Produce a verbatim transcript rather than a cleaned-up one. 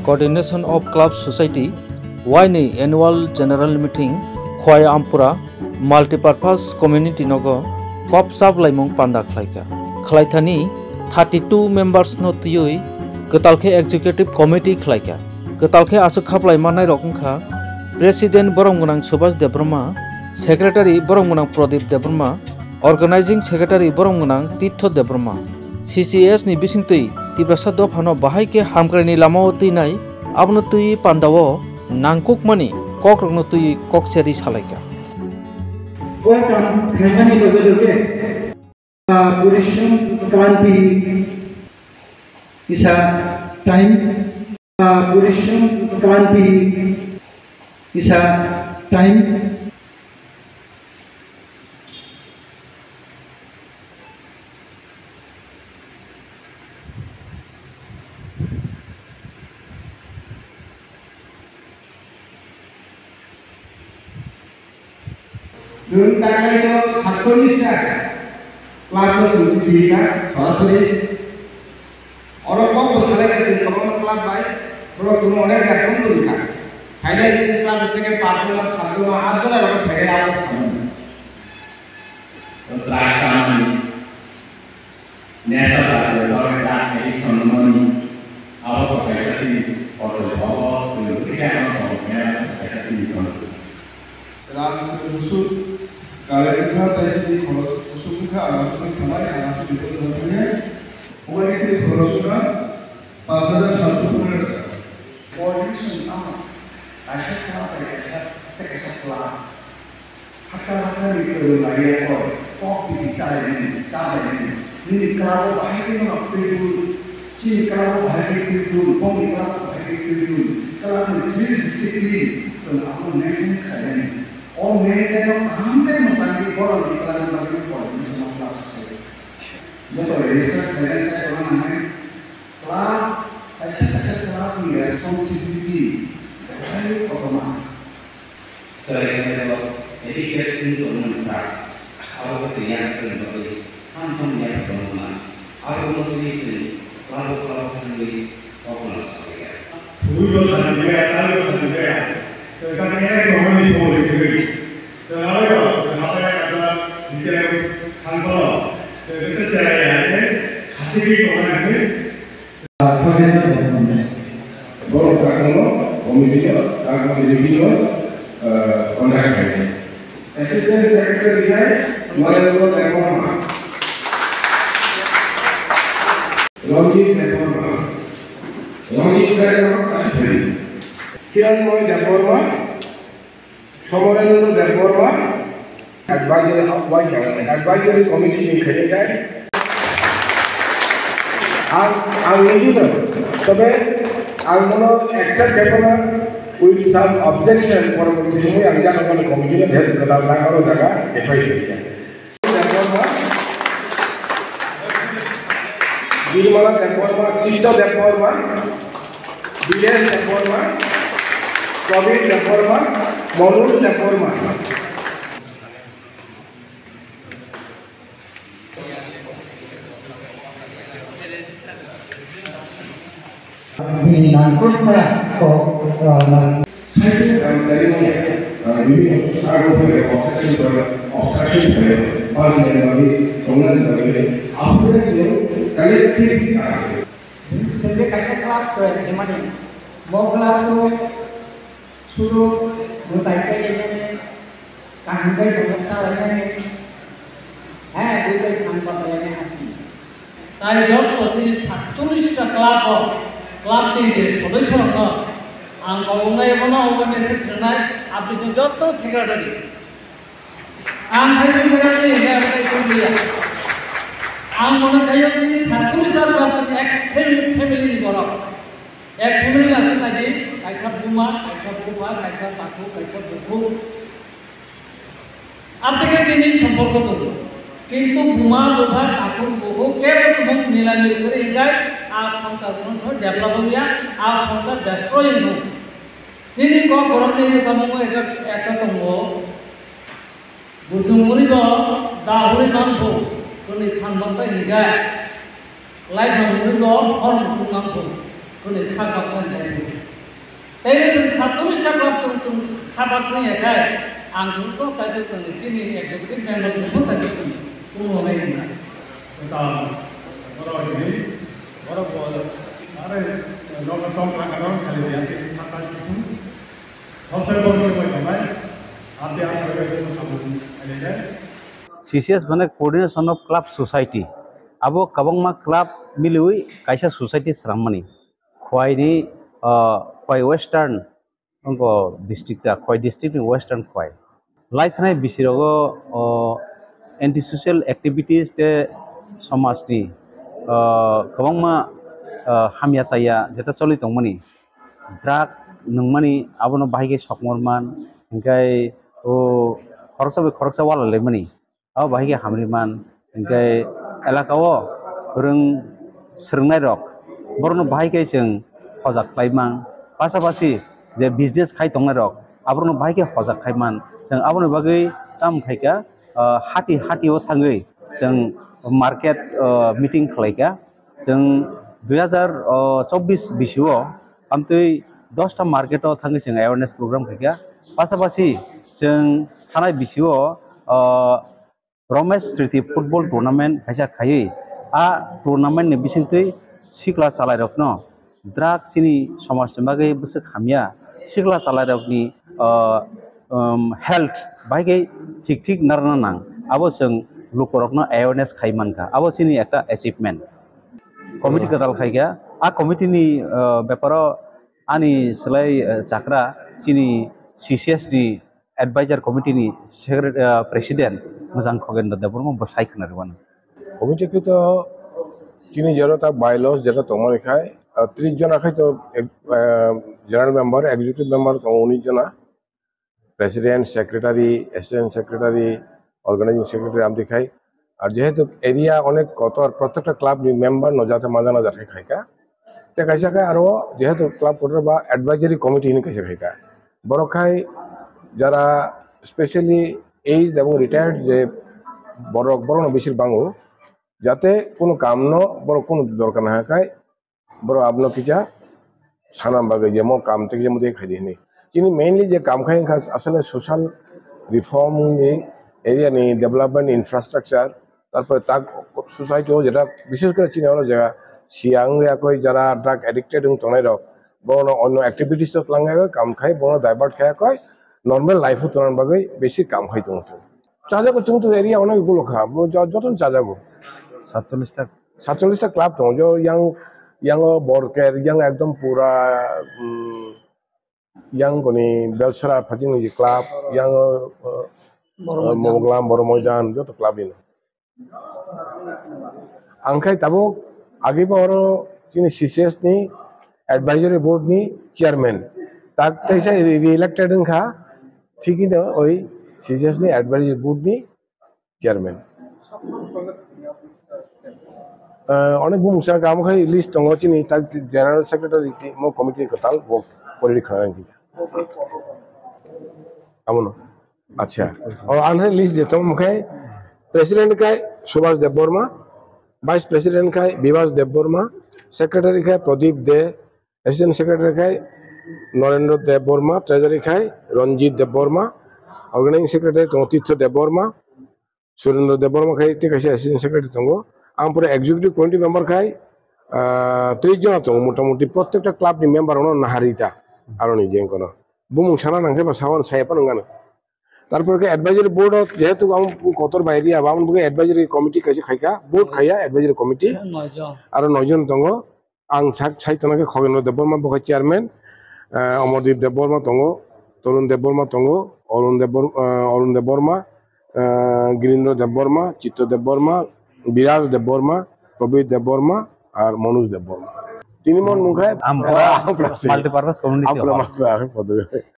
Coordination of Club Society, waini Annual General Meeting, Khowai Ampura Multipurpose Community Nogo kop chaplaimung panda khlaikha. Khlaithani thirty two members no twiwi kwtal khe Executive Committee khlaikha. Kwtal khe aswk khaplai mannairok wngkha President borom gwnang Subhas Debbarma, Secretary borom gwnang Pradip Debbarma, Organizing Secretary borom gwnang Tirtho Debbarma. C C S ni bisingtwi Tiprasa dophano bahai khe hamkraini lamao twinai, abono twiwi pandao nangkukmani kokrokno twiwi kokcherwi salaikha. O kam khaimani loge loge, ah, Purishram Kranti kisa time, ah, Purishram Kranti kisa time. Chwng taklaino satchollis ta club no chwng twiwi kha sorasori. Oro kok bo salai kha chwng kwbangma club bai, borok chwngno onek gas rok twi kha. Phainai chwng club ni theke patjona, satjona, atjona rok phainai abo samani. Drugs samani, nesa jatiyo drug addiction wngmani, abo bo kaisa chini kotor, abo chwng twiwi kha, abo kaisa chini kotor. Rang se musuk, gale wngkha, tei chini khorok musuk wngkha, ang aswk sanai, ang aswk bipo sana thangya. Omo ni chini khorok wngkha, panch hajar satsho pondro taka. Coordination tamo, kaisa kla bai kaisa, tei kaisa kla. Haksa haksa ni kwrwng laiya koi, kok bini chalainani, chalainani. Nini club o bahai khe no twi twi, chini club o bahai khe twi twi, bongni club o bahai khe twi twi. Club ni three discipline, chwng abo maintain khlainani. O maintain no kaham khe mwsangwi borok ni club ni bagwi coordination o club se. Joto register khlainani khe tongna nangnai. Club, kaisa kaisa club ni responsibility belai kotorma. Chwrairokno adequate wng tongmani kha, abo khe twi yaphar wngwi ham ham yaphar tongmani. Abo wngwi chwng club o club o thangwi kok no salaiya. Thwibo sani baya, chalibo sani baya. Chwng kha khe ek tongmani thwi thwi. Chwng aro hathai kata detail thang phano chwng khe cherai hai khe khasi khe tongnai hwnwi. Borok takhwno committee-o takhwno review-o, ah, conduct khainai. Assistant Secretary khai Narendra Debbarma, Ranjit Debbarma, Ranjit Debbarma, Kiran Moy Debbarma, Somarendra Debbarma, advisory, advisory committee ni khainai. Ang, ang nini no, tobe ang mono accept khaimano with some objection, poroborti somoy ang jano mani committee no, jehetu kwtal nang oro jaga F I R khaikha. Debbarma, Nirmala Debbarma, Tirtho Debbarma, Biresh Debbarma, Prabir Debbarma, Manoj Debbarma. Bini nangkukmani kok, ah, nang- Saichung kamchari manya, ah, bibhinno sago phaio, obstruction phaio, obstruction phaio, bajinani bagwi, tongnani bagwi, aphuru chwng collectively ta. Chwng je kaisa club toyar khaimani, bo club o sudu mwtai kailainani, kaham khe tongo salainani, hai, bui bai thang patlainani hati. Tai jotto chini satchollis ta club o, club ni je sodoisyo rokno ang kok wngnai, bono obo message rwnai, apni chwng jotto secretary. Ang khaisung khairokni hwnwi ang khaisung liya. Ang mone khaio chini satchollis jar borok chini ek family, family ni borok. Ek family ni aswk naidi, kaisa buma, kaisa bupha, kaisa takhuk, kaisa bukhuk. Amtwkhe chini somporko tongo. Kintu buma, bupha, takhuk, bukhuk kebo tumung milamil kwrwi hwnkhe a swngchar bono develop wngya, a swngchar destroy wngkha. Chini kok borokni rwchapmung ekta, ekta tongo. Bujung muribo dahuri mangphu, toni khan baksa hinkhe. Laibang muribo hor muchung mangphu, toni khak baksa hinkhe. Ere chwng satcholish ta club chwng chwng kha bachwng ya khai, ang chwng to chai tong chini executive member chwng to chai tong kumo nai na. Sa, oro hini, oro bo, are, nogo song kha kha khali ya, kha kha chwng. Sab se bor ke mai mai, ape asa ke chwng sabu, ale le. C C S mane Coordination of Club Society. Abo kwbangma club miliwi kaisa society swrangmani. Khwai ni, ah, Khwai Western, wngkha district ta, Khwai district ni Western Khwai. Lai thanai bisi rogo, oh, anti social activities te somaj ni, ah, kwbangma, ah, hamya chaya jeta choli tongmani. Drug nwngmani abono bahai khe sokmorman, hinkhe o khoroksa bai khoroksa wala laimani. Abo bahai khe hamriman, hinkhe elaka o rwng swrwngnairok borokno bahai khe chwng hojak khlaimang, pasapasi je business khai tongnairok aborokno bahai khe hojak khaiman. Chwng aboni bagwi tamo khaikha, ah, hati hati o thangwi chwng market, ah, meeting khlaikha. Chwng dui hazar chobbish bisio amtwi dosta market o thangwi chwng awareness program khaikha. Pasapasi chwng thanai bisio, ah, Romesh Sriti football tournament kaisa khaiwi, a tournament ni bisingtwi sikla chalairokno drug chini somaj ni bagwi bwswk hamya, sikla chalairokni, ah, um, health bai khe thik thik narwkna nang, abo chwng lukurokno awareness khai mankha, abo chini ekta achievement. Committee kwtal khaikha, a committee ni, ah, beparo ani swlai, ah, chakra chini C C S ni advisor committee ni secretary, ah, president Mwjang Khogendra Debbarma bo sai khna rwmani. Committee khe to chini jero ta bylaws jeta tongmani khai, ah, tris jona khai to, eh, general member, executive member tongo unis jona, president, secretary, assistant secretary, organizing secretary amtwi khai. Ar jehetu area onek kotor, prottekta club ni member no jate majana jate khaikha. Te kaisa khe aro jehetu club kotor ba advisory committee hinwi kaisa khaikha. Borok khai jara specially aged ebong retired je borok, borokno bisir bango. Jate kunu kamno borok kunu dorkar naha khai borok abono kisa sana bagwi jemo kam tei jemo tei khaidi hinwi. Chini mainly je kam khai wngkha asole social reform ni area ni development infrastructure, tarpore tak society o jeta bishes kore chini oro jaga siya wngya koi jara drug addicted wng tongnai rok bono onno activities o twlang ya koi kam khai bono divert khai koi normal life o tongna bagwi besi kam khai tongo chwng. Chajago chwng to area onek gulo kha, bo jo-, jotono chajago. Satchollish ta. Satchollish ta club tongo, jo yang, yang o Borker, yang ekdom pura, um, yang koni Belsara phajing ni je club, yang o, uh, Boro uh, Moidan. Moglam, Boro Moidan, joto club ni. Ang khai tabuk agi ba oro chini C C S ni advisory board ni chairman. Tak teisa re-, re-elected wngkha, thikino oi C C S ni advisory board ni chairman. Eh, onek bumung sa kamo khai list tongo chini tak general secretary ti mo committee kwtal bo pori khana nang. Amono. Acha. O anhe list je tong mukhai president khai Subhas Debbarma, vice president khai Bibas Debbarma, secretary khai Pradip De, assistant secretary khai Narendra Debbarma, treasury khai Ranjit Debbarma, organizing secretary tongo Tirtho Debbarma, Surendra Debbarma khai tei kaisa assistant secretary tongo. Ang pore executive committee member khai, ah, tris jona tongo, motamuti prottekta club ni member rokno nahari ta aroni jeng kono. Bumung sana nang khe ba sawan saya phano wngano. Tarpore khe advisory board o jehetu ang kotor bai ria ba, ang bo advisory committee kaisa khaika, board khaiya advisory committee. Noi jon. Aro noi jon tongo. Ang sak sai tongna khe Khogendra Debbarma bo khe chairman, eh, Omordeep Debbarma tongo, Torun Debbarma tongo, Arun Debbar-, eh, Arun Debbarma, eh, Girindra Debbarma, Chitto Debbarma, Biraj Debbarma, Prabir Debbarma, ar Manoj Debbarma. Tini mon mung khai Ampura Ampura se. Multipurpose community Ampura hall. Ampura, Ampura.